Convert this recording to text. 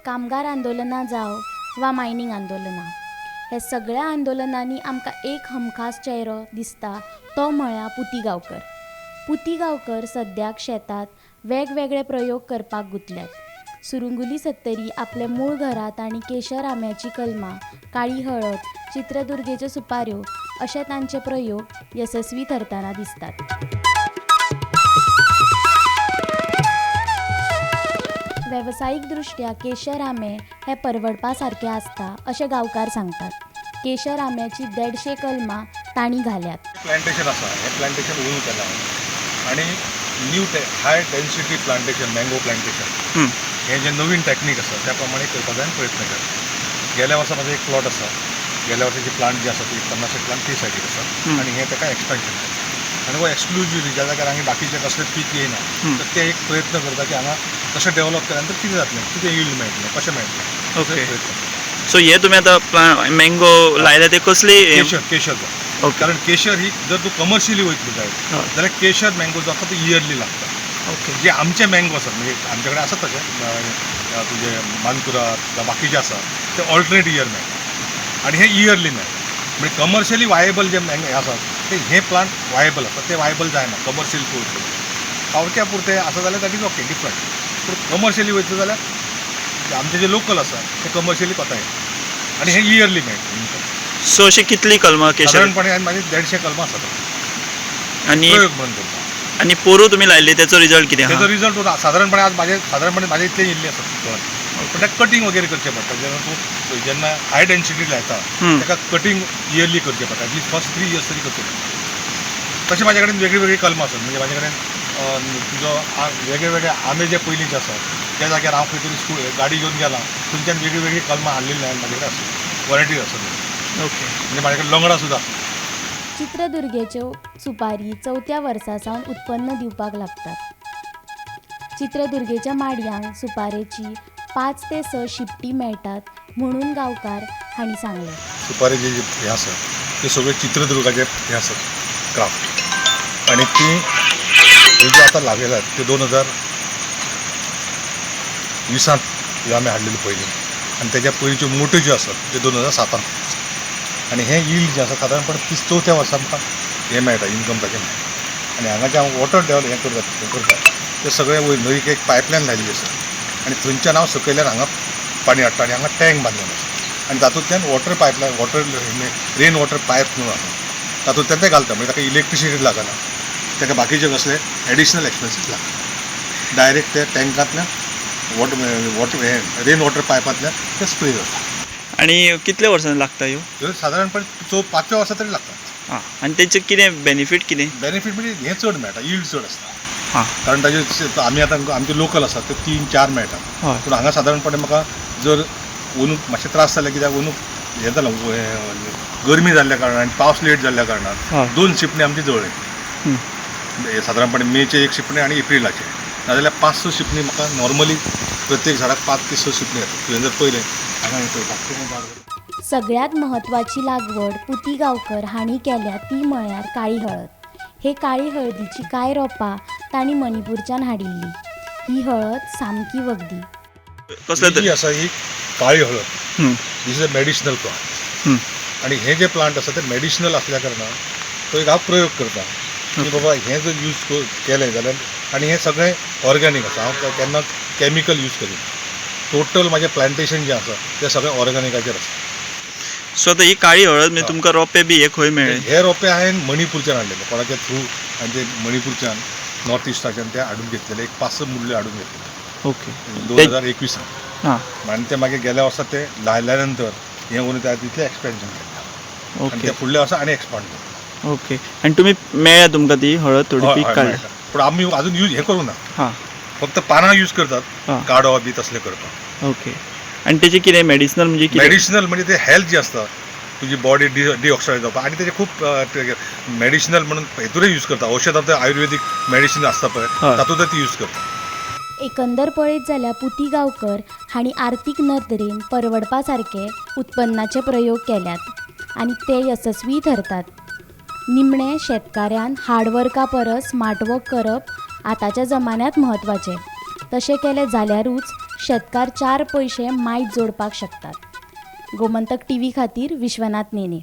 कामगार आंदोलनां जावं वा मायनींग आंदोलनां, हे सगळ्या आंदोलनांनी आमकां एक हमखास चेहरो दिसता तो म्हळ्यार पुती गांवकर. पुती गांवकर सद्याक शेतांत वेगवेगळे प्रयोग करपाक गुंतल्यात. सुरुंगुली सत्तरी आपले मूळ घरा तांणी केशर आंब्याची कलमां, काळी हळद, चित्रदुर्गेच्यो सुपाऱ्यो अशे तांचे प्रयोग येसस्वी थरतना दिसतात. वेवसायीक दृश्ट्या केशर आंबे हे परवडपा सारके आसता अशें गांवकार सांगतात. केशर आंब्याची 150 कलमां तांणी घाल्यात. प्लांटेशन आसा, हें प्लांटेशन ओनू केलां आनी new high density plantation, mango plantation हें जें नवीन टॅक्नीक आसा त्या प्रमाणे करपाचो हांवें प्रयत्न केला. गेल्या वर्सा म्हाजो एक प्लॉट आसा, गेल्या वर्साची प्लांट जे आसा ती 50 प्लांट ती सायडीक आसा आनी हें ताका एक्सपेन्शन केलां आनी हो एक्सक्लुजिवली ज्या जाग्यार हांगा बाकीचें कसलें पीक येयना तर ते एक प्रयत्न करता की हांगा तशें डेव्हलप केल्या नंतर कितें जातलें, कितें यील्ड मेळटलें, कशें मेळटलें. ओके, सो हे तुमी आतां मँगो लायल्या ते कसली? केशर, केशर. कारण केशर ही जर तूं कमर्शियली वयतलो जायत जाल्यार केशर मँगो जो आसा तो इयरली लागता. जे आमचे मँगो आसात म्हणजे आमचे कडेन आसात तशे तुजे मानकुराद जावं बाकीचे आसा ते ऑल्टरनेट इयर मेळटा आनी हे इयरली मेळटा. म्हणजे कमर्शियली वायबल जे मँगो हे आसात ते हे प्लांट वायबल आसा, ते वायबल जायना कमर्शियल पुरते. पावत्या पुरते आसा जाल्यार that is okay, different. पूण कमर्शियली वयतलो जाल्यार आमचे जे लोकल आसा ते कमर्शियली कोता येता आनी हे इयरली मेळटा इन्कम. सो अशी कितली कलमां केशर? सादारणपणे म्हाजी 150 कलमां आसात. आनी प्रयोग म्हणून करता. आनी पोरूं तुमी लायल्ली तेचो रिजल्ट कितें तेजो आहा? रिजल्ट सादारणपणे आज म्हाजे सादारणपणे म्हाजे इतले येयल्ले आसात, पूण ते कटींग वगैरे करचें पडटा. जेन्ना तूं जेन्ना हाय डेन्सिटी लायता ताका कटींग इयरली करचें पडटा, एटलीस्ट फर्स्ट 3 इयर्स तरी करचें पडटा. तशें म्हाजे कडेन वेगळी वेगळी कलमां आसात. म्हणजे म्हाजे कडेन तुजो वेगळे वेगळे आंबे जे पयलींचे आसात त्या जाग्यार हांव खंय तरी स्कूल गाडी घेवन गेला थंयच्यान वेगळी वेगळी कलमां हाडलेली हांवें, म्हाजे कडेन आसा वरायटी आसा. ओके, म्हणजे म्हाजे कडेन लंगडा सुद्दां आसा. चित्रदुर्गेच्यो सुपारी 4थ्या वर्सा सावन उत्पन्न दिवपाक लागतात. चित्रदुर्गेच्या माडयांक सुपारेची 5 ते 6 शिपटी मेळटात म्हणून गांवकार हांणी सांगलें. सुपारी जे हे आसा ते सगळे चित्रदुर्गाचे हे आसात क्राफ्ट आनी ती ह्यो ज्यो आतां लागयल्यात त्यो 2020 ह्यो आमी हाडलेल्यो पयलीं आनी तेज्या पयलींच्यो मोट्यो ज्यो आसात त्यो 2007. आनी हें यील्ड जें आसा सादारणपणे 34व्या वर्सा आमकां हें मेळटा, इन्कम ताचें मेळटा. आनी हांगा जें हांव वॉटर डेवलप हें करता, हें करता तें सगळें वयर न्हंयक एक पायपलायन घालिल्ली आसा आनी थंयच्यान हांव सकयल्यान हांगा पाणी हाडटा आनी हांगा टँक बांदिल्लो आसा आनी तातूंतल्यान water pipeline, water rain water pipe म्हणून आसा तातूंतल्यान ते घालता. म्हणजे ताका इलेक्ट्रिसिटी लागना, ताका बाकीचे कसले एडिशनल एक्सपेन्सीस लागना, डायरेक्ट ते टँकांतल्यान वॉटर वॉटर हें रेन वॉटर पायपांतल्यान ते स्प्रे जाता. आनी कितले वर्सांनी लागता ह्यो? ह्यो सादारणपणे 5व्या वर्सा तरी लागतात. आं, आनी तेचे कितें बेनिफीट कितें? बेनिफीट म्हणजे हें चड मेळटा, यील्ड चड आसता. हां. कारण ताजे आमी आतां आमचे लोकल आसात ते 3-4 मेळटा. हय. पूण हांगा सादारणपणे म्हाका जर अंदू मातशे त्रास जाले कित्याक अंदू हें जालां, गरमी जाल्ल्या कारणान आनी पावस लेट जाल्ल्या कारणान 2 शिपणी आमची जळ्ळी. सादारणपणे मेचे 1 शिपणी आनी एप्रिलाचे, नाजाल्यार 5-6 शिपणी म्हाका नॉर्मली प्रत्येक झाडाक 5 ते 6 शिपणी येता. तुवें जर पळयलें हांगा हें पळय, धाकटें झाड. सगळ्यांत म्हत्वाची लागवड पुती गांवकर हांणी केल्या ती म्हळ्यार काळी हळद. हे काळी हळदीची कांय रोपां तांणी मणिपूरच्यान हाडिल्ली. ही हळद सामकी वखदी. कसले ही आसा ही काळी हळद. This is a medicinal plant. आनी हे जे प्लांट आसा ते मेडिसिनल आसल्या कारणान तो एक हांव प्रयोग करता की बाबा हें जर यूज केलें जाल्यार, आनी हें सगळें ऑर्गेनीक आसा, हांव केन्नाच कॅमिकल यूज करिना. टोटल म्हाजें प्लांटेशन जें आसा तें सगळें ऑर्गेनिकाचेर आसा. सो आतां ही काळी हळद म्हणजे तुमकां रोपे बी हे खंय मेळ्ळे? हे रोपे हांवें मणिपूरच्यान हाडलेले, कोणाच्या थ्रू आनी ते मणिपूरच्यान नॉर्थ इस्टाच्यान ते हाडून घेतलेले, एक 5-6 मुडल्यो हाडून घेतलेले. ओके. 2021. हां. आनी ते मागीर गेल्या वर्सा ते लायल्या नंतर हें करून त्या तितलें एक्सपेन्शन केलें. आनी ते फुडल्या वर्सा आनी एक्सपांड केलें. ओके. आनी तुमी मेळ्ळ्या तुमकां ती हळद थोडी पीक काडल्या? पूण आमी अजून यूज हें करूं ना. हां. फक्त पानां यूज करतात, काडो बी तसलें करपाक. ओके. आनी तेचे कितें मेडिसिनल म्हणजे कितें? मेडिसिनल म्हणजे ते हेल्थ जी आसता तुजी बॉडी डिऑक्सायड जावपाक आनी तेजे खूब मेडिसिनल म्हणून हेतूनय यूज करता. औषधां ते आयुर्वेदीक मेडिसीन आसता पळय तातूंतय ती यूज करता. एकंदर पळयत जाल्यार पुती गांवकर हांणी आर्थीक नदरेन परवडपा सारके उत्पन्नाचे प्रयोग केल्यात आनी ते येसस्वी थरतात. निमणें शेतकाऱ्यान हार्डवर्का परस स्मार्ट वर्क करप आतांच्या जमान्यांत म्हत्वाचें. तशें केलें जाल्यारूच शेतकार चार पयशे मायज जोडपाक शकतात. गोमंतक टीव्ही खातीर विश्वनाथ नेने.